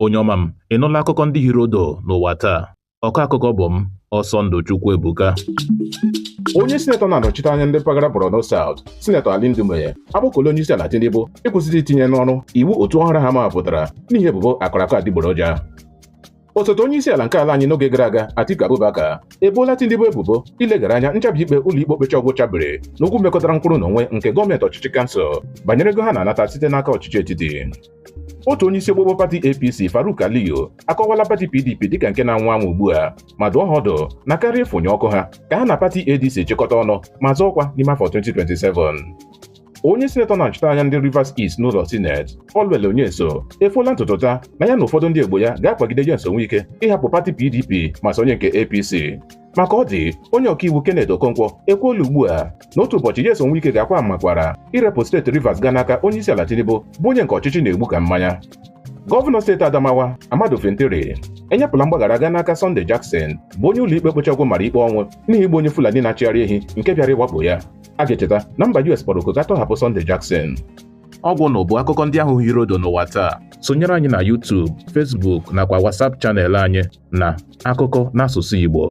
Onye ọma m, ị nụla akụkọ ndị hiri odo n'ụwa taa? Ọkọ akụkọ bụ m, Ọsọndụ Chukwuebuka. Onye sinetọ na-anọchite anya ndị mpaghara Borno South, Sinetọ Ali Ndume, akpọkuola onye isi ala Tinubu ịkwụsịtụ itinye n'ọrụ iwu otu ọhụrụ ha mapụtara n'ihi ebubo akụrakụ adịgboroja. Osote onye isi ala nke ala anyị n'oge gara aga, Atiku Abubakar, eboola Tinubu ebubo ilegara anya nchabi ikpe ụlọikpe okpecha ọgwụ chabiri n'okwu mekọtara mkpụrụ n'onwe nke gọọmenti ọchịchị kansụl banyere ego ha na-anata site n'aka ọchịchị etiti. Otu onye isi okpokpo pati APC, Faruk Aliyu, akọwala pati PDP dịka nke na-anwụ anwụ ugbu a ma dụọ ha ọdụ na karịa ịfụnye ọkụ ha ka ha na pati ADC chịkọta ọnụ ma zọọ ọkwa n'ime afọ 2027. Onye sinetọ na-anọchite anya ndị Rivers East n'ụlọ Sineti, Allwell Onyeso, efuola ntutu taa na ya na ụfọdụ ndị egbo ya ga-akwagide Nyesom Wike ịhapụ pati PDP ma sonye nke APC. Maka ọ dị, onye ọkaiwu Kenneth Okonkwo ekwuola ugbu a na otu ụbọchị Nyesom Wike ga-akwa makwara irepụ steeti Rivers gaa n'aka onye isi ala Tinubu, bụ onye nke ọchịchị na-egbu ka mmanya. Gọvanọ steeti Adamawa, Ahmadu Fintiri, enyepụla mgbaghara gaa n'aka Sunday Jackson, bụ onye ụlọikpe kpochagwụ mara ikpe ọnwụ n'ihi igbu onye Fulani na-achịgharị ehi nke bịara ịwakpo ya. A ga-echeta na mba US kpọrọ oku ka tọhapụ Sunday Jackson. Ọgwụ na bụ akụkọ ndị ahụ hiri odo n'ụwa taa. Sonyere anyị na YouTube, Facebook nakwa WhatsApp channel anyị na Akụkọ n'asụsụ Igbo.